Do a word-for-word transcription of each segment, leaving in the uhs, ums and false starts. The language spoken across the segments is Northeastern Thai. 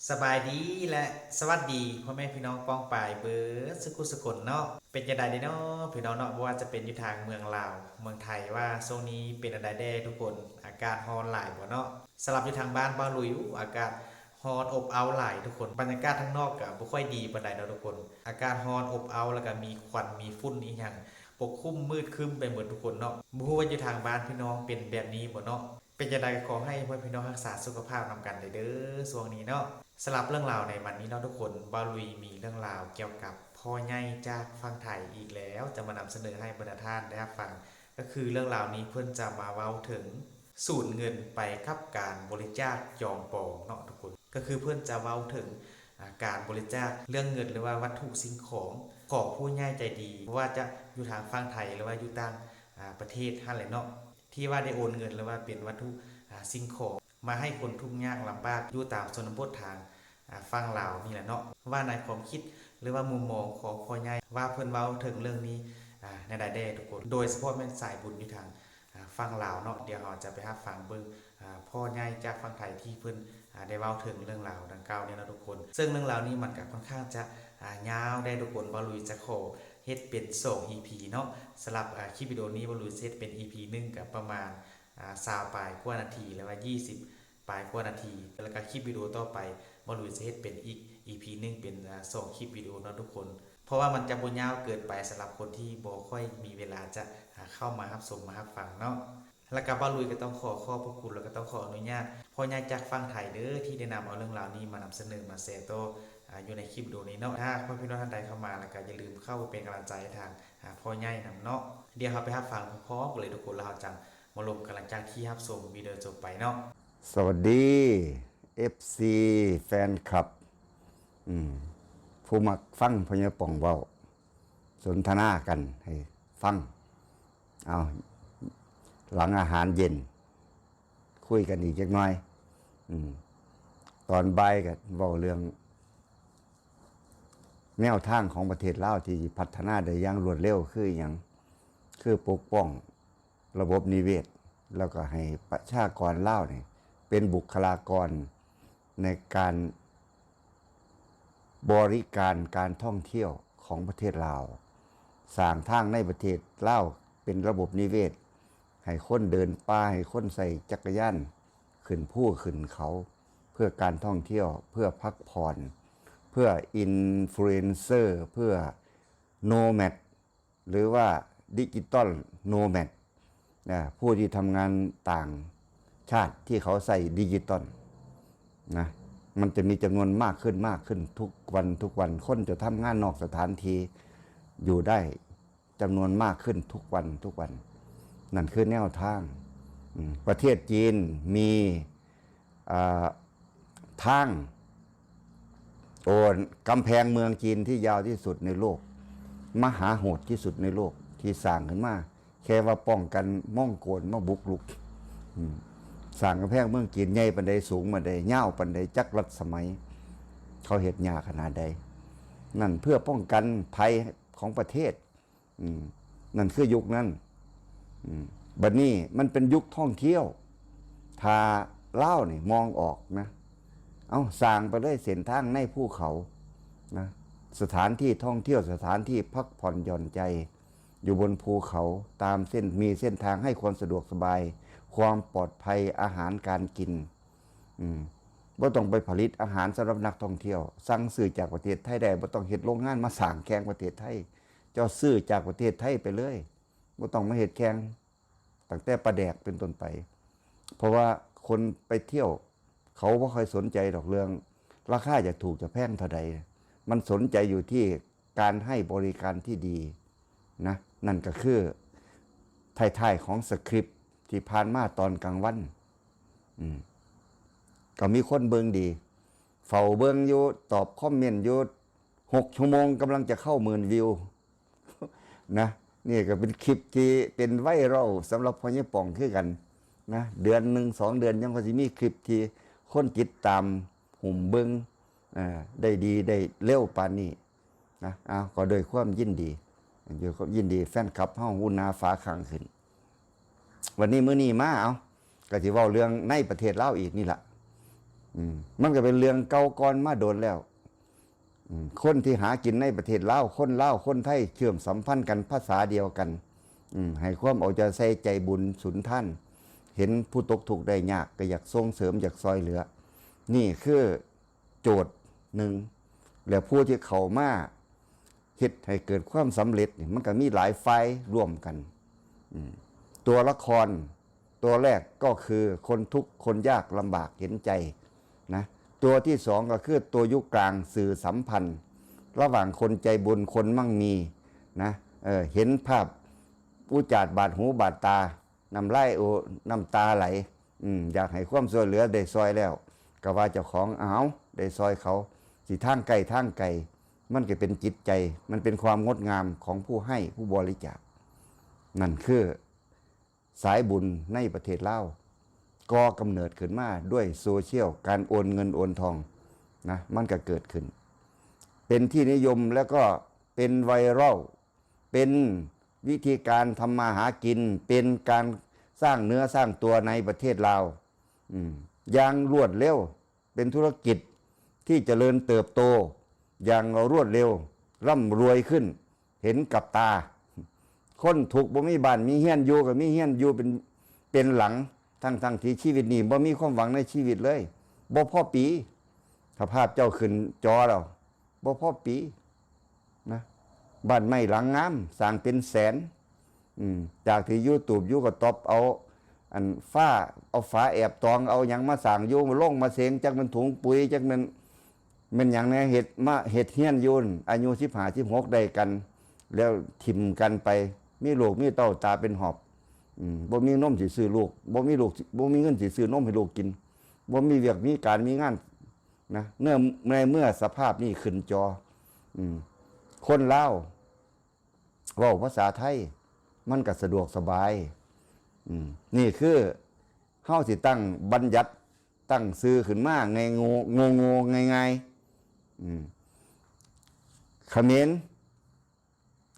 สบายดีและสวัสดีพ่อแม่พี่น้องป้องปายเบิดสุขุสุคนเนาะ เป็นจั่งใดเด้เนาะพี่น้องเนาะ บ่ว่าจะเป็นอยู่ทางเมืองลาว เมืองไทย ว่าช่วงนี้เป็นอันใดแด่ทุกคน อากาศร้อนหลายบ่เนาะ สำหรับอยู่ทางบ้านบ่าวลุย อู้ อากาศร้อนอบอ้าวหลายทุกคน บรรยากาศทางนอกก็บ่ค่อยดีปานใดเนาะทุกคน อากาศร้อนอบอ้าว แล้วก็มีควันมีฝุ่นอีหยังปกคลุมมืดครึ้มไปหมดทุกคนเนาะ บ่ฮู้ว่าอยู่ทางบ้านพี่น้องเป็นแบบนี้บ่เนาะ เป็นจั่งใดก็ขอให้พ่อแม่พี่น้องรักษาสุขภาพนำกันเด้อช่วงนี้เนาะ สำหรับเรื่องราวในวันนี้เนาะทุกคน บ่าวลุยมีเรื่องราวเกี่ยวกับพ่อใหญ่จากฝั่งไทยอีกแล้ว จะมานำเสนอให้บรรดาท่านได้รับฟัง ก็คือเรื่องราวนี้เพิ่นจะมาเว้าถึงสูญเงินไปกับการบริจาคจองปลอมเนาะทุกคน ก็คือเพิ่นจะเว้าถึง อ่า การบริจาคเรื่องเงินหรือว่าวัตถุสิ่งของของผู้ใหญ่ใจดี บ่ว่าจะอยู่ทางฝั่งไทยหรือว่าอยู่ต่าง อ่า ประเทศหั้นแหละเนาะ ที่ว่าได้โอนเงินหรือว่าเป็นวัตถุ อ่า สิ่งของมาให้คนทุกข์ยากลำบากอยู่ตามชนบททาง อ่า ฝั่งลาวนี่แหละเนาะ ว่าในความคิดหรือว่ามุมมองของพ่อใหญ่ว่าเพิ่นเว้าถึงเรื่องนี้ อ่า แนวใดแด่ทุกคน โดยเฉพาะแม่นสายบุญอยู่ทาง อ่า ฝั่งลาวเนาะ เดี๋ยวเราจะไปรับฟังเบิ่ง อ่า พ่อใหญ่จากฝั่งไทยที่เพิ่น อ่า ได้เว้าถึงเรื่องราวดังกล่าวเนี่ยเนาะทุกคน ซึ่งเรื่องราวนี้มันก็ค่อนข้างจะ อ่า ยาวแด่ทุกคน บ่าวลุยจะขอเฮ็ดเป็นสอง อีพี เนาะ สำหรับ อ่า คลิปวิดีโอนี้บ่าวลุยสิเฮ็ดเป็น อีพี หนึ่ง ก็ประมาณ อ่า ซาวปลายกว่านาที หรือว่า ยี่สิบ ปลายกว่านาที แล้วก็คลิปวิดีโอต่อไปบ่าวลุยจะเฮ็ดเป็นอีก อีพี หนึ่ง เป็น อ่า สอง คลิปวิดีโอเนาะทุกคน เพราะว่ามันจะบ่ยาวเกินไปสำหรับคนที่บ่ค่อยมีเวลาจะ อ่า เข้ามารับชมมารับฟังเนาะ แล้วก็บ่าวลุยก็ต้องขอขอบพระคุณ แล้วก็ต้องขออนุญาตพ่อใหญ่จากฝั่งไทยเด้อ ที่ได้นำเอาเรื่องราวนี้มานำเสนอมาแชร์ต่อ อ่า อยู่ในคลิปวิดีโอนี้เนาะ ถ้าพ่อพี่น้องท่านใดเข้ามาแล้วก็อย่าลืมเข้าไปเป็นกำลังใจให้ทาง อ่า พ่อใหญ่นำเนาะ เดี๋ยวเราไปรับฟังพร้อมๆกันเลยทุกคน แล้วเราจั่งมาลมกันหลังจากที่รับชมวิดีโอจบไปเนาะ สวัสดี เอฟซี แฟนคลับ อืม ผู้มักฟังพ่อใหญ่ป๋องเว้า สนทนากันให้ฟัง เอา หลังอาหารเย็น คุยกันอีกจักหน่อย อืม ตอนบ่ายก็เว้าเรื่อง แนวทางของประเทศลาวที่พัฒนาได้อย่างรวดเร็วคือหยัง คือปกป้องระบบนิเวศ แล้วก็ให้ประชากรลาวนี่เป็นบุคลากรในการบริการการท่องเที่ยวของประเทศลาว สร้างทางในประเทศลาวเป็นระบบนิเวศ ให้คนเดินป่า ให้คนใช้จักรยานขึ้นภูขึ้นเขา เพื่อการท่องเที่ยว เพื่อพักผ่อน เพื่อ อินฟลูเอนเซอร์ เพื่อ โนแมด หรือว่า ดิจิตอลโนแมด นะ ผู้ที่ทำงานต่างชาติที่เขาใช้ดิจิตอลนะ มันจะมีจำนวนมากขึ้นมากขึ้นทุกวันทุกวัน คนจะทำงานนอกสถานที่อยู่ได้จำนวนมากขึ้นทุกวันทุกวัน นั่นคือแนวทาง อืม ประเทศจีนมี อ่า ทาง โอ้ กำแพงเมืองจีนที่ยาวที่สุดในโลก มหาโหดที่สุดในโลก ที่สร้างขึ้นมา แค่ว่าป้องกันมองโกลมาบุกรุก อืม สร้างกำแพงเมืองจีนใหญ่ปานใด สูงปานใด ยาวปานใด จักรัศมี เขาเฮ็ดยากขนาดใด นั่นเพื่อป้องกันภัยของประเทศ อืม นั่นคือยุคนั้น อืม บัดนี้มันเป็นยุคท่องเที่ยว ถ้าลาวนี่มองออกนะ เอาสร้างไปเลยเส้นทางในภูเขานะ สถานที่ท่องเที่ยว สถานที่พักผ่อนหย่อนใจ อยู่บนภูเขา ตามเส้น มีเส้นทางให้ความสะดวกสบาย ความปลอดภัย อาหารการกิน อืม บ่ต้องไปผลิตอาหารสำหรับนักท่องเที่ยว สั่งซื้อจากประเทศไทยได้ บ่ต้องเฮ็ดโรงงานมาสร้างแข่งประเทศไทย เจ้าซื้อจากประเทศไทยไปเลย บ่ต้องมาเฮ็ดแข่ง ตั้งแต่ปลาแดกเป็นต้นไป เพราะว่าคนไปเที่ยว เขาบ่ค่อยสนใจดอกเรื่องราคาจะถูกจะแพงเท่าใด มันสนใจอยู่ที่การให้บริการที่ดีนะ นั่นก็คือท้ายๆของสคริปต์ที่ผ่านมาตอนกลางวัน อืม ก็มีคนเบิ่งดี เฝ้าเบิ่งอยู่ ตอบคอมเมนต์อยู่ หกชั่วโมงกำลังจะเข้าหมื่นวิว นะ นี่ก็เป็นคลิปที่เป็นไวรัลสำหรับพ่อใหญ่ป๋องคือกันนะ เดือนหนึ่งสองเดือนยังก็สิมีคลิปที่คนติดตาม หุ้มเบิ่ง อ่า ได้ดีได้เร็วปานนี้นะ อ้าว ก็ด้วยความยินดี ด้วยความยินดี แฟนคลับเฮาอุณาฟ้าข้างขึ้น วันนี้มื้อนี้มา เอา ก็สิเว้าเรื่องในประเทศลาวอีกนี่ล่ะ อืมมันก็เป็นเรื่องเก่าก่อนมาโดนแล้ว อืมคนที่หากินในประเทศลาว คนลาว คนไทย เชื่อมสัมพันธ์กัน ภาษาเดียวกัน อืมให้ความเอาใจใส่ ใจบุญสุนทาน เห็นผู้ตกทุกข์ได้ยาก ก็อยากส่งเสริม อยากซอยเหลือ นี่คือโจทย์หนึ่ง แล้วผู้ที่เข้ามาเฮ็ดให้เกิดความสำเร็จนี่ มันก็มีหลายฝ่ายร่วมกัน อืมตัวละครตัวแรกก็คือคนทุกข์คนยากลำบากเห็นใจนะ ตัวที่สองก็คือตัวยุคกลาง สื่อสัมพันธ์ ระหว่างคนใจบุญ คนมั่งมีนะ เออ เห็นภาพอุจจาดบาดหูบาดตา น้ำลายโอน้ำตาไหล อืมอยากให้ความช่วยเหลือ ได้ซอยแล้ว ก็ว่าเจ้าของ เอาได้ซอยเขา สิทางใกล้ทางไกล มันก็เป็นจิตใจ มันเป็นความงดงามของผู้ให้ ผู้บริจาค นั่นคือสายบุญในประเทศลาว ก่อกำเนิดขึ้นมาด้วยโซเชียล การโอนเงินโอนทองนะ มันก็เกิดขึ้น เป็นที่นิยม แล้วก็เป็นไวรัล เป็นวิธีการทำมาหากิน เป็นการสร้างเนื้อสร้างตัวในประเทศลาว อืมอย่างรวดเร็ว เป็นธุรกิจที่เจริญเติบโต อย่างรวดเร็ว ร่ำรวยขึ้น เห็นกับตา คนทุกข์บ่มีบ้านมีเฮือนอยู่ ก็มีเฮือนอยู่เป็นเป็นหลัง ทั้งทั้งที่ชีวิตนี้บ่มีความหวังในชีวิตเลย บ่พอปี ถ้าภาพเจ้าขึ้นจอแล้ว บ่พอปีนะ บ้านไม้หลังงาม สร้างเป็นแสน อืมจากที่ YouTube อยู่ก็ตอบเอา อันฝ้า เอาฝาแอบตอง เอาหยังมาสร้างอยู่ มาลงมาเสง จักมันถุงปุ๋ย จักมัน แม่นหยังแน่ เฮ็ดมาเฮ็ดเฮือนอยู่นั่น อายุสิบห้า สิบหก ได้กัน แล้วถิ่มกันไป มีลูกมีเต้าตาเป็นหอบ อืมบ่มีนมสิซื้อลูก บ่มีลูก บ่มีเงินสิซื้อนมให้ลูกกิน บ่มีเวียกมีการมีงานนะ เมื่อในเมื่อสภาพนี้ขึ้นจอ อืมคนลาวเว้าภาษาไทย มันก็สะดวกสบาย อืมนี่คือเฮาสิตั้งบัญญัติ ตั้งชื่อขึ้นมา ง่ายๆ ง่ายๆ ง่ายๆ อืมเขมร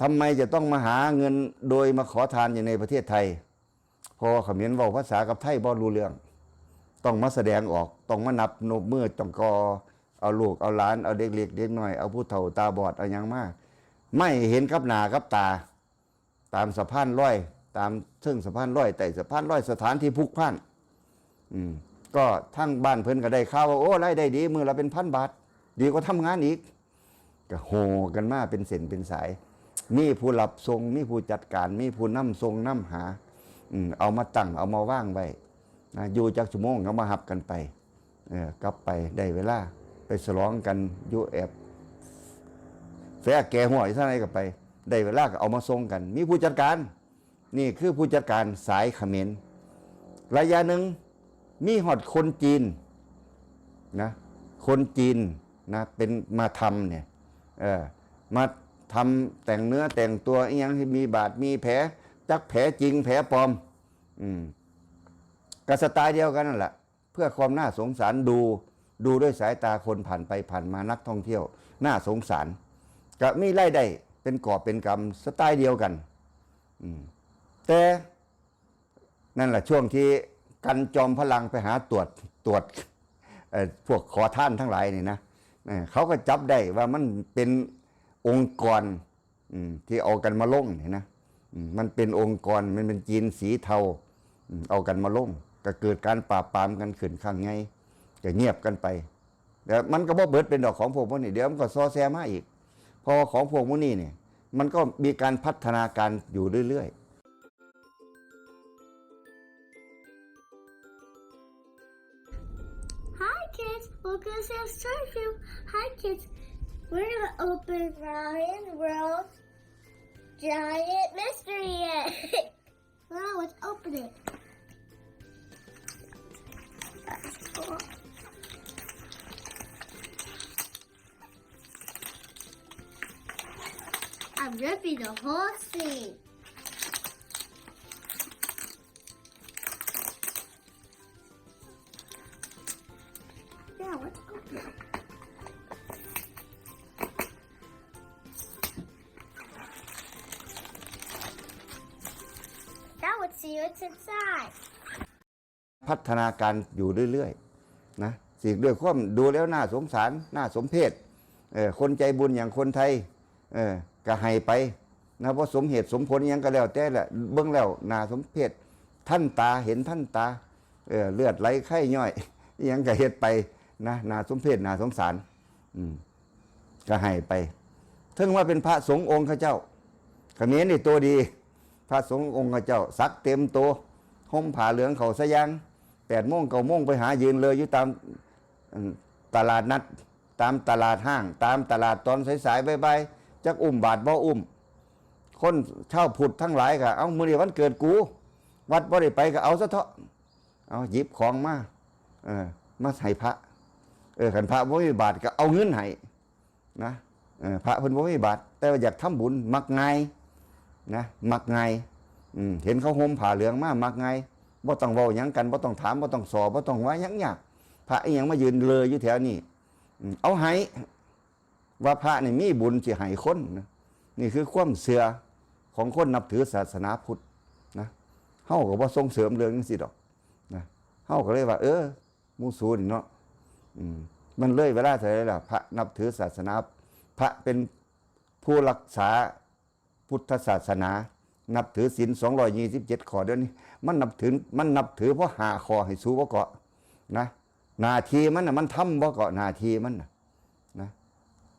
ทำไมจะต้องมาหาเงินโดยมาขอทานอยู่ในประเทศไทย เพราะว่าเขมรเว้าภาษากับไทยบ่รู้เรื่อง ต้องมาแสดงออก ต้องมานับนบมือ ต้องกอเอาลูกเอาหลาน เอาเด็กเล็กเด็กน้อย เอาผู้เฒ่าตาบอด เอาหยังมา ไม่เห็นกับหน้ากับตา ตามสะพานลอย ตามเชิงสะพานลอย ใต้สะพานลอย สถานที่พลุกพล่าน อืมก็ทางบ้านเพิ่นก็ได้ข่าวว่า โอ้ รายได้ดี มื้อละเป็นพันบาท ดีกว่าทำงานอีก ก็โห่กันมาเป็นเส้นเป็นสาย มีผู้รับส่ง มีผู้จัดการ มีผู้นำส่งนำหา อืมเอามาตั้ง เอามาวางไว้นะ อยู่จักชั่วโมงก็มารับกันไป เออกลับไป ได้เวลา ไปฉลองกันอยู่แอบ แฟแก่หัวอยู่ทางไหนก็ไป ได้เวลาก็เอามาส่งกัน มีผู้จัดการ นี่คือผู้จัดการสายเขมร ระยะหนึ่งมีฮอดคนจีนนะ คนจีนนะ เป็นมาทำเนี่ย เออ มาทำแต่งเนื้อแต่งตัวอีหยังให้มีบาดมีแผล จักแผลจริงแผลปลอม อืมก็สไตล์เดียวกันนั่นแหละ เพื่อความน่าสงสาร ดู ดูด้วยสายตาคนผ่านไปผ่านมา นักท่องเที่ยว น่าสงสาร ก็มีรายได้เป็นกอบเป็นกำ สไตล์เดียวกัน อืมแต่นั่นแหละช่วงที่กันจอมพลังไปหาตรวจตรวจเอ่อพวกขอทานทั้งหลายนี่นะเอ่อเขาก็จับได้ว่ามันเป็นองค์กร อืมที่เอากันมาลงนี่นะอืมมันเป็นองค์กร มันเป็นจีนสีเทาอืมเอากันมาลง ก็เกิดการปราบปรามกันขึ้นครั้งใหญ่ ก็เงียบกันไป แล้วมันก็บ่เบิดเป็นดอกของพวกพวกนี้ เดี๋ยวมันก็ซอแซมาอีก เพราะว่าของพวกพวกนี้เนี่ย มันก็มีการพัฒนาการอยู่เรื่อยๆ Hi kids, welcome to Sales Toy Field. Hi kids, we're gonna open Ryan World's Giant Mystery Egg. Well, let's open it. I'm ripping the whole thing. Yeah, let's open it. Now let's see what's inside. พัฒนาการอยู่เรื่อยๆนะ ที่ด้วยความดูแล้วน่าสงสาร น่าสมเพช เออ คนใจบุญอย่างคนไทย เออ ก็ให้ไปนะ เพราะสมเหตุสมผลอิหยังก็แล้วแต่แหละ เบิ่งแล้วน่าสมเพช ทันตา เห็นทันตา เออ เลือดไหลไข้ย่อย อิหยังก็เฮ็ดไปนะ น่าสมเพช น่าสงสาร อืม ก็ให้ไป ถึงว่าเป็นพระสงฆ์องค์เขาเจ้า เขมรนี่ตัวดี พระสงฆ์องค์เขาเจ้า สักเต็มตัว ห่มผ้าเหลืองเขาสะยาง แปดโมง เก้าโมง ไปหายืนเลยอยู่ตาม อืม ตลาดนัด ตามตลาดห้าง ตามตลาดตอนสายๆ บ่ายๆ จักอุ้มบาตรบ่อุ้ม คนชาวพุทธทั้งหลายก็ "เอ้า มื้อนี้วันเกิดกู วัดบ่ได้ไปก็เอาซะเถาะ" เอาหยิบของมา เออ มาให้พระ เออ คันพระบ่มีบาตรก็เอาเงินให้นะ เออ พระเพิ่นบ่มีบาตร แต่ว่าอยากทำบุญ มักง่ายนะ มักง่าย อืม เห็นเขาห่มผ้าเหลืองมา มักง่าย บ่ต้องเว้าหยังกัน บ่ต้องถาม บ่ต้องสอบ บ่ต้องว่าหยังยาก พระอิหยังมายืนเลยอยู่แถวนี้ อืม เอาให้ ว่าพระนี่มีบุญสิให้คนนะ นี่คือความเชื่อของคนนับถือศาสนาพุทธนะ เฮาก็บ่ส่งเสริมเรื่องจั่งซี้ดอกนะ เฮาก็เลยว่า เออ หมู่สูนี่เนาะ อืม มันเลยเวลาเท่าไหร่ล่ะ พระนับถือศาสนา พระเป็นผู้รักษาพุทธศาสนา นับถือศีล สองร้อยยี่สิบเจ็ด ข้อ เดี๋ยวนี้ มันนับถือ มันนับถือเพราะห้าข้อให้สูบ่เกาะนะ หน้าที่มันน่ะ มันทำบ่เกาะหน้าที่มันน่ะนะ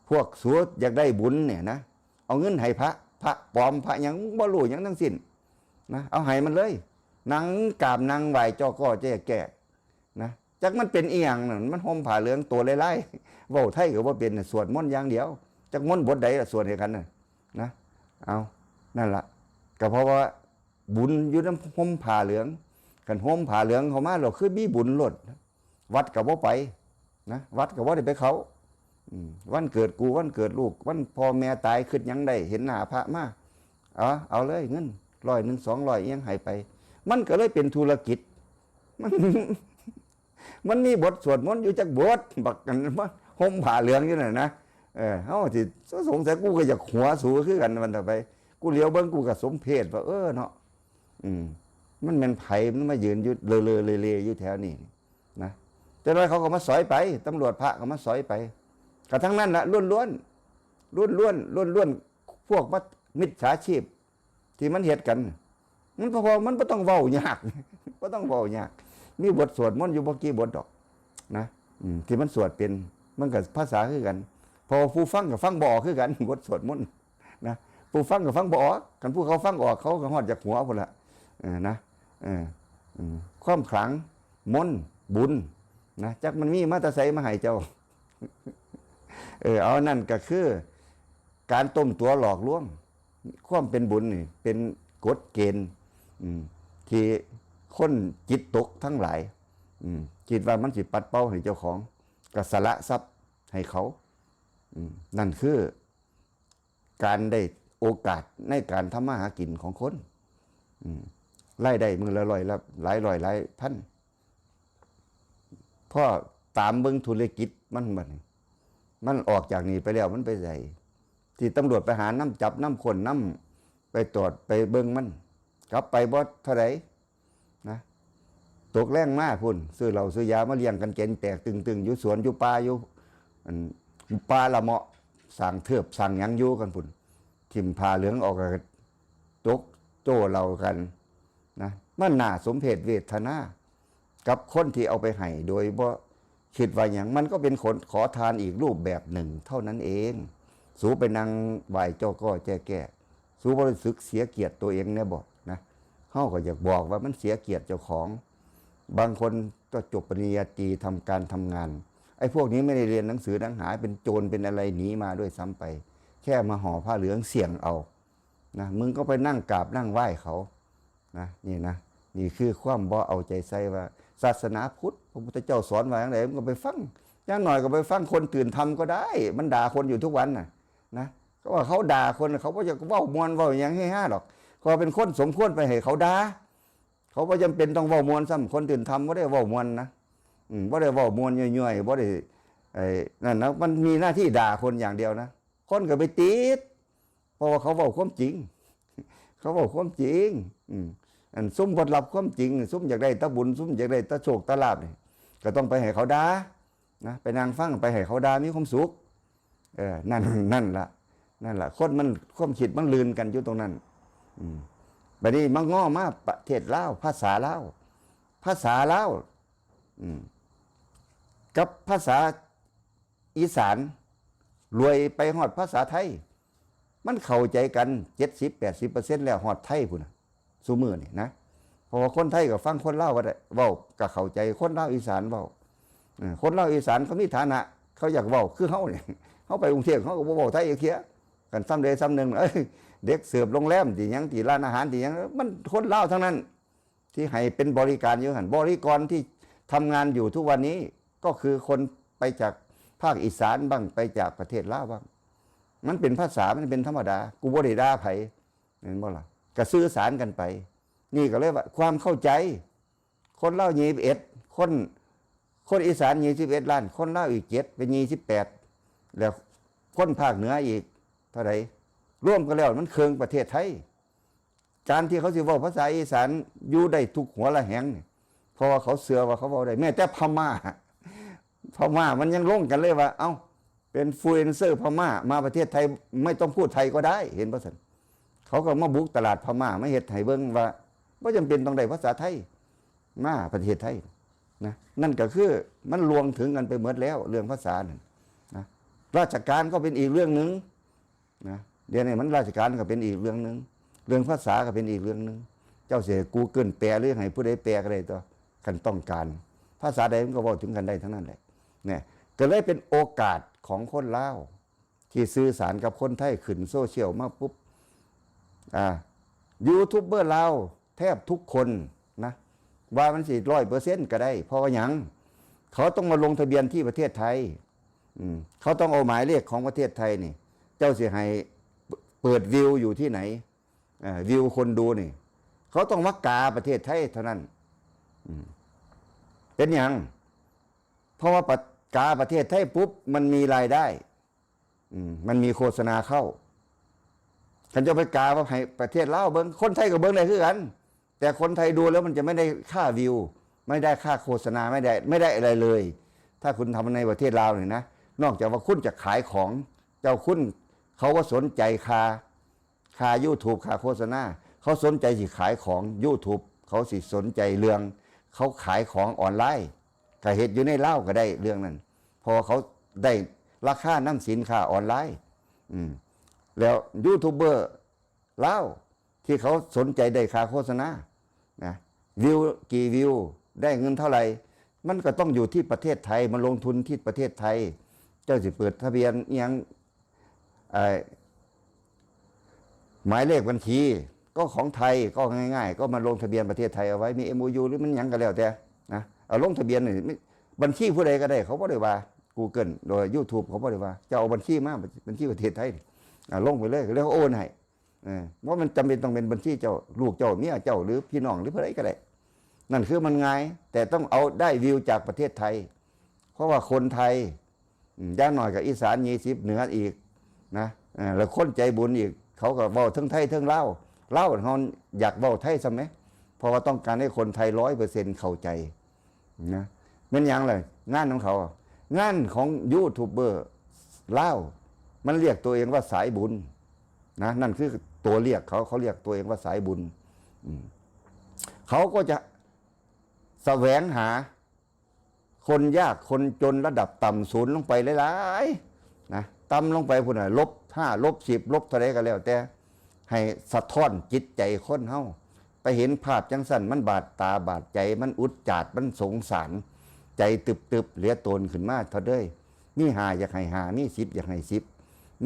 พวกสูอยากได้บุญเนี่ยนะ เอาเงินให้พระ พระปลอม พระหยัง บ่รู้หยังทั้งสิ้นนะ เอาให้มันเลย นั่งกราบนั่งไหว้จ้อก้อแจ้แก้นะ จักมันเป็นอีหยังนั่น มันห่มผ้าเหลืองตัวลายๆ เว้าไทยก็บ่เป็นน่ะ สวดมนต์อย่างเดียว จักมนต์บทใดล่ะ สวดให้กันน่ะนะ เอา นั่นล่ะ ก็เพราะว่าบุญอยู่นำห่มผ้าเหลือง คันห่มผ้าเหลืองเข้ามาแล้วคือมีบุญโลด วัดก็บ่ไปนะ วัดก็บ่ได้ไปเข้า อืม วันเกิดกู วันเกิดลูก วันพ่อแม่ตาย คิดหยังได้ เห็นหน้าพระมา เอา เอาเลย เงินร้อยหนึ่ง สองร้อย อิหยังให้ไป มันก็เลยเป็นธุรกิจ มัน มันมีบทสวดมนต์อยู่จักบท บักกันมาห่มผ้าเหลืองอยู่นั่นนะ เออ เฮาสิสงสัย กูก็อยากหัวสูคือกัน มันต่อไป กูเหลียวเบิ่ง กูก็สมเพชว่า เออเนาะ อืม มันแม่นไผ มันมายืนอยู่เลอๆเลๆอยู่แถวนี้นี่นะ จักหน่อยเขาก็มาสอยไป ตำรวจพระก็มาสอยไป ก็ทั้งนั้นละ ล้วนๆ ล้วนๆ ล้วนๆ พวกมัด มิจฉาชีพ ที่มันเฮ็ดกัน มันพอ มันบ่ต้องเว้ายาก บ่ต้องเว้ายาก มีบทสวดมนต์อยู่บ่กี่บทดอกนะ อืม ที่มันสวดเป็น มันก็ภาษาคือกัน เพราะว่าผู้ฟังก็ฟังบ่ออกคือกัน บทสวดมนต์นะ ผู้ฟังก็ฟังบ่ออก คันผู้เขาฟังออก เขาก็ฮอดอยากหัวพุ้นละ เออ นะ เออ อืม ความขลัง มนต์ บุญ นะ จักมันมีมาแต่ไสมาให้เจ้า เออ เอา นั่นก็คือ การต้มตั๋วหลอกลวง ความเป็นบุญนี่ เป็นกฎเกณฑ์ อืม ที่คนจิตตกทั้งหลาย อืม คิดว่ามันสิปัดเป่าให้เจ้าของ ก็สละทรัพย์ให้เขา อืม นั่นคือ การได้โอกาสในการทำมาหากินของคน อืม รายได้มื้อละร้อยละหลายร้อยหลายพัน พอตามเบิ่งธุรกิจมันบัดนี้ มันออกจากนี่ไปแล้ว มันไปไส ที่ตำรวจไปหานำ จับนำ ค้นนำ ไปตรวจไปเบิ่งมัน กลับไปบ่เท่าใดนะ ตกแลงมาพุ้น ซื้อเหล้าซื้อยามาเลี้ยงกันแก่นแตกตึงๆ อยู่สวนอยู่ป่าอยู่ อัน ป่าละเมาะ สร้างเทือบสร้างหยังอยู่กันพุ้น ถิ่มผ้าเหลืองออกก็ตกโจ้เหล้ากันนะ มันน่าสมเพชเวทนา กับคนที่เอาไปให้โดยบ่คิดว่าหยัง มันก็เป็นคนขอทานอีกรูปแบบหนึ่งเท่านั้นเอง สูไปนั่งไหว้จ้อก้อแจ้แก้ สูบ่รู้สึกเสียเกียรติตัวเองแน่บ่นะ เฮาก็อยากบอกว่ามันเสียเกียรติเจ้าของ บางคนก็จบปริญญาตรี ทำการทำงาน ไอ้พวกนี้ไม่ได้เรียนหนังสือหนังหา เป็นโจรเป็นอะไรหนีมาด้วยซ้ำไป แค่มาห่อผ้าเหลืองเสี่ยงเอานะ มึงก็ไปนั่งกราบนั่งไหว้เขานะ นี่นะ นี่คือความบ่เอาใจใส่ว่า ศาสนาพุทธ พระพุทธเจ้าสอนว่าอย่างไร มึงก็ไปฟัง อย่างน้อยก็ไปฟังคนตื่นธรรมก็ได้ มันด่าคนอยู่ทุกวันน่ะนะ ก็ว่าเขาด่าคน เขาบ่อยากเว้าม่วนเว้าหยังเฮฮาดอก เขาเป็นคนสมควรไปให้เขาด่า เขาบ่จำเป็นต้องเว้าม่วนซ้ำ คนตื่นธรรมบ่ได้เว้าม่วนนะ อืม บ่ได้เว้าม่วนย่อยๆ บ่ได้ ไอ้ นั่นนะ มันมีหน้าที่ด่าคนอย่างเดียวนะ คนก็ไปติด เพราะว่าเขาเว้าความจริง เขาเว้าความจริง อืม อันซุมบ่รับความจริง ซุมอยากได้แต่บุญ ซุมอยากได้แต่โชคแต่ลาภนี่ ก็ต้องไปให้เขาด่า นะ ไปนั่งฟัง ไปให้เขาด่า มีความสุข เออ นั่น นั่นละ นั่นละ คนมัน ความคิดมันลื่นกันอยู่ตรงนั้น อืม บัดนี้มาง้อมาประเทศลาว ภาษาลาว ภาษาลาว อืม กับภาษาอีสาน รวยไปฮอดภาษาไทย มันเข้าใจกัน เจ็ดสิบ แปดสิบเปอร์เซ็นต์ แล้ว ฮอดไทยพุ้นน่ะ ซุมื้อนี่นะ เพราะว่าคนไทยก็ฟังคนลาวก็ได้ เว้าก็เข้าใจ คนลาวอีสานเว้า เออ คนลาวอีสานเขามีฐานะ เขาอยากเว้าคือเฮานี่ เฮาไปกรุงเทพฯ เฮาก็บ่เว้าไทยจักเทื่อ กันซ่ำใดซ่ำหนึ่ง เอ้ย เด็กเสิร์ฟโรงแรมติหยัง ติร้านอาหารติหยัง มันคนลาวทั้งนั้น ที่ให้เป็นบริการอยู่หั่น บริกรที่ทำงานอยู่ทุกวันนี้ ก็คือคนไปจากภาคอีสานบ้าง ไปจากประเทศลาวบ้าง มันเป็นภาษา มันเป็นธรรมดา กูบ่ได้ด่าไผ เห็นบ่ล่ะ ก็สื่อสารกันไป นี่ก็เลยว่าความเข้าใจ คนลาว ยี่สิบเอ็ด คน คนอีสาน ยี่สิบเอ็ด ล้าน คนลาวอีก เจ็ด เป็น ยี่สิบแปด แล้วคนภาคเหนืออีกเท่าใด รวมกันแล้วมันเคิ่งประเทศไทย การที่เขาสิเว้าภาษาอีสานอยู่ได้ทุกหัวระแหงนี่ เพราะว่าเขาเชื่อว่าเขาเว้าได้ แม้แต่พม่า พม่ามันยังลงกันเลยว่า เอ้า เป็นฟลูเอนเซอร์พม่า มาประเทศไทย ไม่ต้องพูดไทยก็ได้ เห็นบ่ซั่น เขาก็มาบุกตลาดพม่า มาเฮ็ดให้เบิ่งว่า บ่จำเป็นต้องได้ภาษาไทย มาประเทศไทยนะ นั่นก็คือมันลวงถึงกันไปหมดแล้ว เรื่องภาษานั่นนะ ราชการก็เป็นอีกเรื่องหนึ่งนะ เดี๋ยวนี้มันราชการก็เป็นอีกเรื่องหนึ่ง เรื่องภาษาก็เป็นอีกเรื่องหนึ่ง เจ้าสิให้กูเกินแปลหรือให้ผู้ใดแปลก็ได้ตัว คันต้องการ ภาษาใดมันก็เว้าถึงกันได้ทั้งนั้นแหละ เนี่ย ก็เลยเป็นโอกาสของคนลาว ที่สื่อสารกับคนไทย ขึ้นโซเชียลมาปุ๊บ อ่า ยูทูบเบอร์ลาวแทบทุกคนนะ ว่ามันสิ ร้อยเปอร์เซ็นต์ ก็ได้ เพราะว่าหยัง เขาต้องมาลงทะเบียนที่ประเทศไทย อืม เขาต้องเอาหมายเลขของประเทศไทยนี่ เจ้าสิให้เปิดวิวอยู่ที่ไหน เอ่อ วิวคนดูนี่ เขาต้องมากาประเทศไทยเท่านั้น อืม เป็นหยัง เพราะว่าปะ- กาประเทศไทยปุ๊บ มันมีรายได้ อืม มันมีโฆษณาเข้า คันเจ้าไปกาว่าให้ประเทศลาวเบิ่ง คนไทยก็เบิ่งได้คือกัน แต่คนไทยดูแล้วมันจะไม่ได้ค่าวิว ไม่ได้ค่าโฆษณา ไม่ได้ ไม่ได้อะไรเลย ถ้าคุณทำในประเทศลาวนี่นะ นอกจากว่าคุณจะขายของ เจ้าคุณ เขาก็สนใจค่า ค่ายูทูบ ค่าโฆษณา เขาสนใจสิขายของ ยูทูบ เขาสิสนใจเรื่อง เขาขายของออนไลน์ ก็เฮ็ดอยู่ในลาวก็ได้เรื่องนั้น เพราะว่าเขาได้ราคานำสินค้าออนไลน์ อืม แล้วยูทูบเบอร์ลาวที่เขาสนใจได้ค่าโฆษณานะ วิวกี่วิว ได้เงินเท่าไหร่ มันก็ต้องอยู่ที่ประเทศไทย มาลงทุนที่ประเทศไทย เจ้าสิเปิดทะเบียนอิหยัง ไอ้ หมายเลขบัญชีก็ของไทย ก็ง่ายๆ ก็มาลงทะเบียนประเทศไทยเอาไว้ มี เอ็ม โอ ยู หรือมันหยังก็แล้วแต่นะ เอาลงทะเบียนนี่ บัญชีผู้ใดก็ได้ เขาบ่ได้ว่า Google โดย YouTube เขาบ่ได้ว่า เจ้าเอาบัญชีมา บัญชีประเทศไทยนี่ อ่า ลงไปเลย แล้วเขาโอนให้ เออ ว่ามันจำเป็นต้องเป็นบัญชีเจ้า ลูกเจ้า เมียเจ้า หรือพี่น้อง หรือผู้ใดก็ได้ นั่นคือมันง่าย แต่ต้องเอาได้วิวจากประเทศไทย เพราะว่าคนไทย อืม อย่างน้อยก็อีสาน ยี่สิบ เหนืออีกนะ เออ แล้วคนใจบุญอีก เขาก็เว้าทั้งไทยทั้งลาว ลาวเฮาอยากเว้าไทยซะแหม เพราะว่าต้องการให้คนไทย ร้อยเปอร์เซ็นต์ เข้าใจนะ แม่นหยังเลย งานของเขา งานของยูทูบเบอร์ลาว มันเรียกตัวเองว่าสายบุญนะ นั่นคือตัวเรียกเขา เขาเรียกตัวเองว่าสายบุญ อืม เขาก็จะแสวงหา คนยากคนจนระดับต่ำศูนย์ลงไปหลายๆ นะ ต่ำลงไปพุ้นน่ะ ลบห้า ลบสิบ ลบเท่าใดก็แล้วแต่ ให้สะท้อนจิตใจคนเฮา ไปเห็นภาพจังซั่น มันบาดตาบาดใจ มันอุจจาด มันสงสาร ใจตึบๆ เหลือโตนขึ้นมาเท่าเด้ย มีห้าอยากให้ห้า มีสิบอยากให้สิบ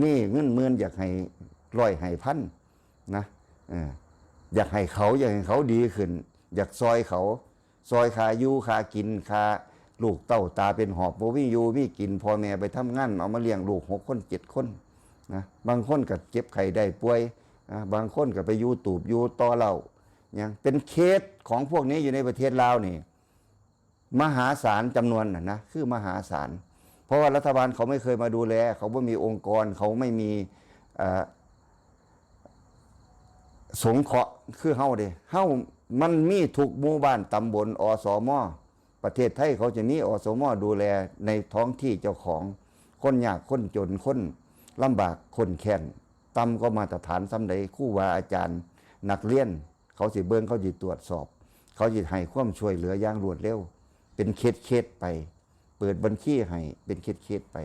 มีเงินหมื่นอยากให้ร้อยให้พัน นะ เออ อยากให้เขา อยากให้เขาดีขึ้น อยากซอยเขา ซอยค่าอยู่ ค่ากิน ค่าลูกเต้าตาเป็นหอบ บ่มีอยู่มีกิน พ่อแม่ไปทำงาน เอามาเลี้ยงลูกหกคนเจ็ดคน นะ บางคนก็เจ็บไข้ได้ป่วย นะ บางคนก็ไปอยู่ตูบอยู่ต่อเหล้า หยัง เป็นเคสของพวกนี้อยู่ในประเทศลาวนี่ มหาศาลจำนวนน่ะนะ คือมหาศาล เพราะว่ารัฐบาลเขาไม่เคยมาดูแล เขาบ่มีองค์กร เขาไม่มี เอ่อ สงเคราะห์คือเฮาเด้ เฮามันมีทุกหมู่บ้านตำบล อสม ประเทศไทยเขาจะมี อสม ดูแลในท้องที่เจ้าของ คนยากคนจน คนลำบากคนแค้น ต่ำกว่ามาตรฐานส่ำใด ครูบาอาจารย์ นักเรียน เขาสิเบิ่ง เขาสิตรวจสอบ เขาสิให้ความช่วยเหลืออย่างรวดเร็ว เป็นเคสๆไป เปิดบัญชีให้เป็นเคสๆไป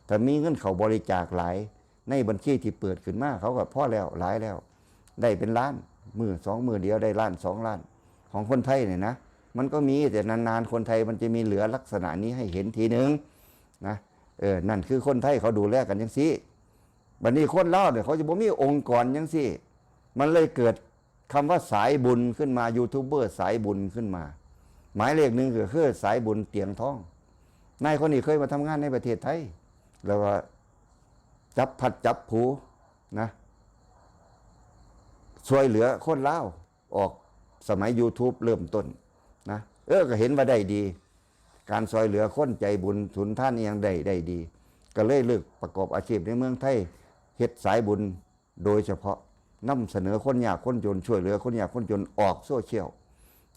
ถ้ามีเงินเข้าบริจาคหลาย ในบัญชีที่เปิดขึ้นมา เขาก็พอแล้ว หลายแล้ว ได้เป็นล้าน มื้อสองมื้อเดียวได้ล้านสองล้าน ของคนไทยเนี่ยนะ มันก็มี แต่นานๆคนไทยมันจะมีเหลือลักษณะนี้ให้เห็นทีหนึ่งนะ เออ นั่นคือคนไทยเขาดูแลกันจังซี้ บัดนี้คนลาวเนี่ยเขาจะบ่มีองค์กรจังซี้ มันเลยเกิดคำว่าสายบุญขึ้นมา ยูทูบเบอร์สายบุญขึ้นมา หมายเลขหนึ่งก็คือสายบุญเตียงทอง นายคนนี้เคยมาทำงานในประเทศไทย แล้วก็จับพัดจับผูนะ ช่วยเหลือคนลาว ออกสมัย YouTube เริ่มต้นนะ เออ ก็เห็นว่าได้ดี การช่วยเหลือคนใจบุญสุนทานอิหยังได้ได้ดี ก็เลยเลือกประกอบอาชีพในเมืองไทย เฮ็ดสายบุญ โดยเฉพาะนำเสนอคนยากคนจน ช่วยเหลือคนยากคนจนออกโซเชียล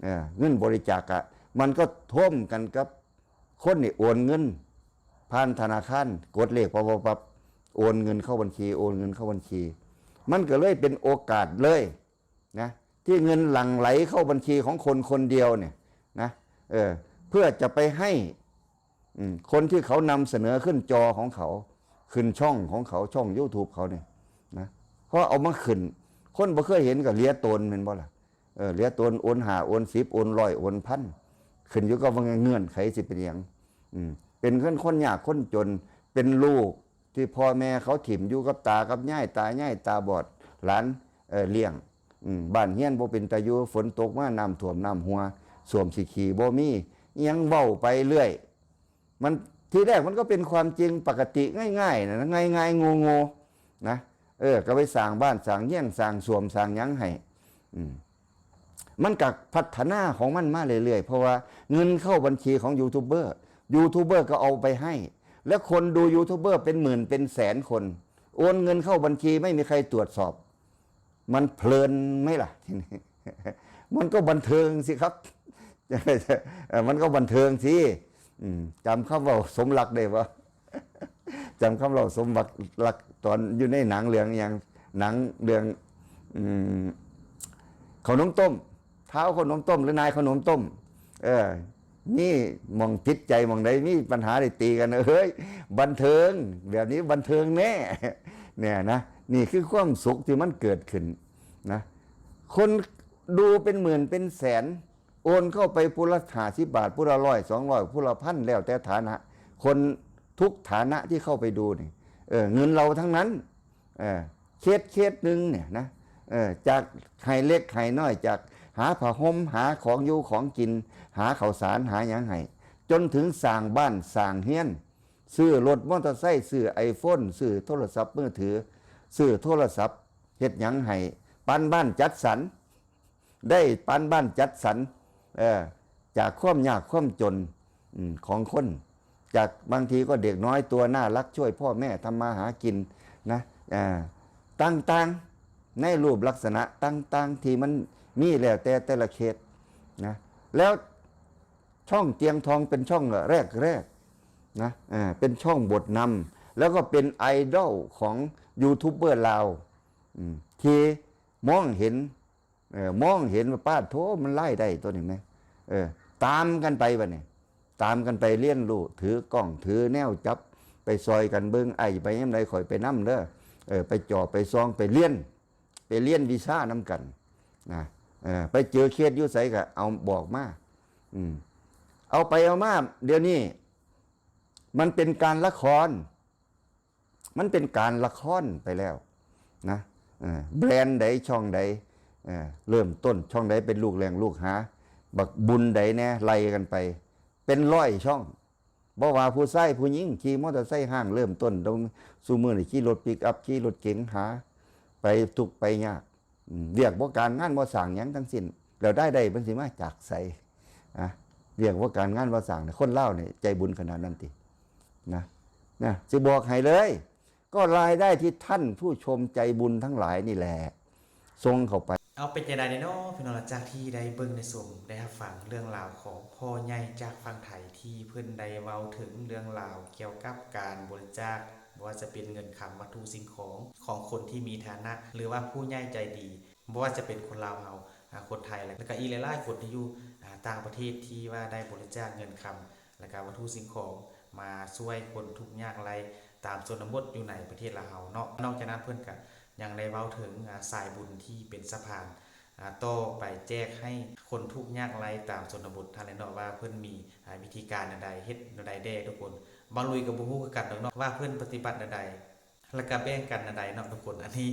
เออ เงินบริจาคอะ มันก็ท่วมกันกับคนนี่โอนเงิน ผ่านธนาคาร กดเลขปั๊บปั๊บปั๊บ โอนเงินเข้าบัญชี โอนเงินเข้าบัญชี มันก็เลยเป็นโอกาสเลยนะ ที่เงินหลั่งไหลเข้าบัญชีของคนคนเดียวเนี่ยนะ เออ เพื่อจะไปให้ อืม คนที่เขานำเสนอขึ้นจอของเขา ขึ้นช่องของเขา ช่อง YouTube เขาเนี่ยนะ เพราะเอามาขึ้น คนบ่เคยเห็นก็เหลียโตนแม่นบ่ล่ะ เออ เหลียโตน โอนห้า โอนสิบ โอนร้อย โอนพัน ขึ้นอยู่กับว่าเงื่อนไขสิเป็นหยัง อืม เป็นคน คนยากคนจน เป็นลูกที่พ่อแม่เขาถิ่มอยู่กับตากับยาย ตายายตาบอด หลาน เอ่อ เลี้ยง อืม บ้านเฮือนบ่เป็นตาอยู่ ฝนตกมาน้ำท่วมน้ำหัว ส้วมสิขี่บ่มี อิหยังเว้าไปเรื่อย มัน ทีแรกมันก็เป็นความจริงปกติง่ายๆนะ ง่ายๆ โง่ๆ นะ เออ ก็ไปสร้างบ้านสร้างเฮือนสร้างส้วมสร้างหยังให้ อืม มันก็พัฒนาของมันมาเรื่อยๆ เพราะว่าเงินเข้าบัญชีของยูทูบเบอร์ ยูทูบเบอร์ก็เอาไปให้ แล้วคนดูยูทูบเบอร์เป็นหมื่นเป็นแสนคน โอนเงินเข้าบัญชีไม่มีใครตรวจสอบ มันเพลินไหมล่ะ ทีนี้ มันก็บันเทิงสิครับ เออ มันก็บันเทิงสิ อืม จำคำเว้าสมรักได้บ่ จำคำเว้าสมรัก ตอนอยู่ในหนังเรื่องหยัง หนังเรื่อง อืม ข้าวหนมต้ม ท้าวข้าวหนมต้ม หรือนายข้าวหนมต้ม เออ นี่หม่องผิดใจหม่องใดมีปัญหาได้ตีกัน เฮ้ย บันเทิง แบบนี้บันเทิงแน่ เนี่ยนะ นี่คือความสุขที่มันเกิดขึ้นนะ คนดูเป็นหมื่นเป็นแสน โอนเข้าไปผู้ละห้าสิบบาท ผู้ละร้อย สองร้อย ผู้ละพัน แล้วแต่ฐานะ คนทุกฐานะที่เข้าไปดูนี่ เออ เงินเราทั้งนั้น เออ เคสเคสหนึ่งเนี่ยนะ เออ จากให้เล็กให้น้อย จากหาผ้าห่ม หาของอยู่ของกิน หาข้าวสาร หาหยังให้ จนถึงสร้างบ้านสร้างเฮือน ซื้อรถมอเตอร์ไซค์ ซื้อ iPhone ซื้อโทรศัพท์มือถือ ซื้อโทรศัพท์ เฮ็ดหยังให้ ปันบ้านจัดสรร ได้ปันบ้านจัดสรร เออ จากความยากความจน อืม ของคน จากบางทีก็เด็กน้อยตัวน่ารัก ช่วยพ่อแม่ทำมาหากินนะ อ่า ต่างๆ ในรูปลักษณะต่างๆ ที่มันมีแล้วแต่แต่ละเคสนะ แล้วช่องเตียงทองเป็นช่องแรกๆ นะ อ่า เป็นช่องบทนำ แล้วก็เป็นไอดอลของยูทูบเบอร์ลาว อืม ที่มองเห็น เออ มองเห็นว่า ปาดโธ่ มันรายได้ตัวนี้แหม เออ ตามกันไปบัดนี้ ตามกันไปเรียนรู้ ถือกล้อง ถือแนวจับ ไปซอยกันเบิ่ง ไอ้ไปยามใดข้อยไปนำเด้อ เออ ไปจ่อไปส่อง ไปเรียน ไปเรียนวิชานำกันนะ เออ ไปเจอเคสอยู่ไสก็เอาบอกมา อืม เอาไปเอามา เดี๋ยวนี้ มันเป็นการละคร มันเป็นการละครไปแล้วนะ เออ แบรนด์ใดช่องใด เออ เริ่มต้นช่องใดเป็นลูกแหล่งลูกหา บักบุญใดแน่ ไล่กันไป เป็นร้อยช่อง บ่ว่าผู้ชายผู้หญิง ขี่มอเตอร์ไซค์ห้าง เริ่มต้นตรง ซุมื้อนี่ขี่รถปิกอัพ ขี่รถเก๋งหา ไปทุกข์ไปยาก อืม เวียกบ่การงานบ่สร้างหยังทั้งสิ้น แล้วรายได้มันสิมาจากไส อะ เวียกบ่การงานบ่สร้างเนี่ย คนลาวเนี่ยใจบุญขนาดนั้นติ นะ นะ สิบอกให้เลย ก็รายได้ที่ท่านผู้ชมใจบุญทั้งหลายนี่แหละ ส่งเข้าไป เอาเป็นจั่งใดเนาะพี่น้อง หลังจากที่ได้เบิ่งได้ชมได้รับฟังเรื่องราวของพ่อใหญ่จากฝั่งไทย ที่เพิ่นได้เว้าถึงเรื่องราวเกี่ยวกับการบริจาค บ่ว่าจะเป็นเงินคำวัตถุสิ่งของของคนที่มีฐานะ หรือว่าผู้ใหญ่ใจดี บ่ว่าจะเป็นคนลาวเฮา อ่า คนไทย แล้วก็อีกหลายๆคนที่อยู่ อ่า ต่างประเทศที่ว่าได้บริจาคเงินคำ แล้วก็วัตถุสิ่งของมาช่วยคนทุกข์ยากไร้ตามชนบทอยู่ในประเทศลาวเฮาเนาะ นอกจากนั้นเพิ่นก็ยังได้เว้าถึง อ่า สายบุญที่เป็นสะพาน อ่า ต่อไปแจกให้คนทุกข์ยากไร้ตามชนบทหั้นแหละเนาะ ว่าเพิ่นมี อ่า วิธีการแนวใด เฮ็ดแนวใดแด่ทุกคน บ่าวลุยก็บ่ฮู้คือกันดอกเนาะ ว่าเพิ่นปฏิบัติแนวใด แล้วก็แบ่งกันแนวใดเนาะทุกคน อันนี้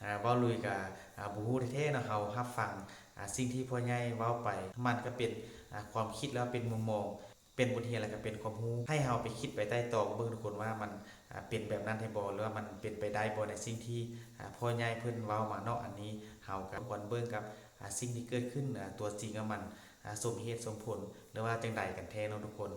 อ่า บ่าวลุยก็ อ่า บ่ฮู้แท้ๆเนาะ เฮารับฟัง อ่า สิ่งที่พ่อใหญ่เว้าไป มันก็เป็น อ่า ความคิด แล้วเป็นมุมมอง เป็นบทเรียน แล้วก็เป็นความรู้ ให้เฮาไปคิดไปไตร่ตรองเบิ่งทุกคน ว่ามัน อ่า เป็นแบบนั้นแท้บ่ หรือว่ามันเป็นไปได้บ่ในสิ่งที่ อ่า พ่อใหญ่เพิ่นเว้ามาเนาะ อันนี้เฮาก็ควรเบิ่งกับ อ่า สิ่งที่เกิดขึ้น อ่า ตัวจริงว่ามัน อ่า สมเหตุสมผล หรือว่าจั่งใดกันแท้เนาะทุกคน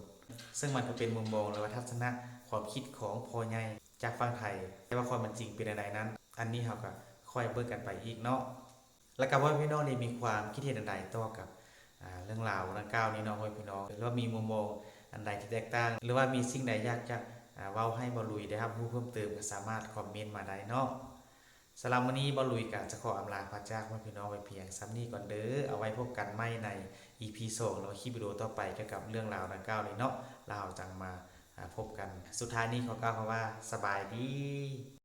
ซึ่งมันก็เป็นมุมมอง หรือว่าทัศนะความคิดของพ่อใหญ่จากฝั่งไทย แต่ว่าความเป็นจริงเป็นจั่งใดนั้น อันนี้เฮาก็ค่อยเบิ่งกันไปอีกเนาะ แล้วก็พ่อแม่พี่น้องนี่มีความคิดเห็นอันใดต่อกับ อ่า เรื่องราวดังกล่าวนี้เนาะพ่อแม่พี่น้อง หรือว่ามีมุมมองอันใดที่แตกต่าง หรือว่ามีสิ่งใดอยากจะ อ่า เว้าให้บ่าวลุยได้รับรู้เพิ่มเติม ก็สามารถคอมเมนต์มาได้เนาะ สำหรับมื้อนี้บ่าวลุยก็จะขออำลาพาจากพ่อแม่พี่น้องไว้เพียงส่ำนี้ก่อนเด้อ เอาไว้พบกันใหม่ใน อีพีสอง หรือว่าคลิปวิดีโอต่อไปเกี่ยวกับเรื่องราวดังกล่าวนี้เนาะ แล้วเฮาจั่งมา อ่า พบกัน สุดท้ายนี้ขอกล่าวคำว่าสบายดี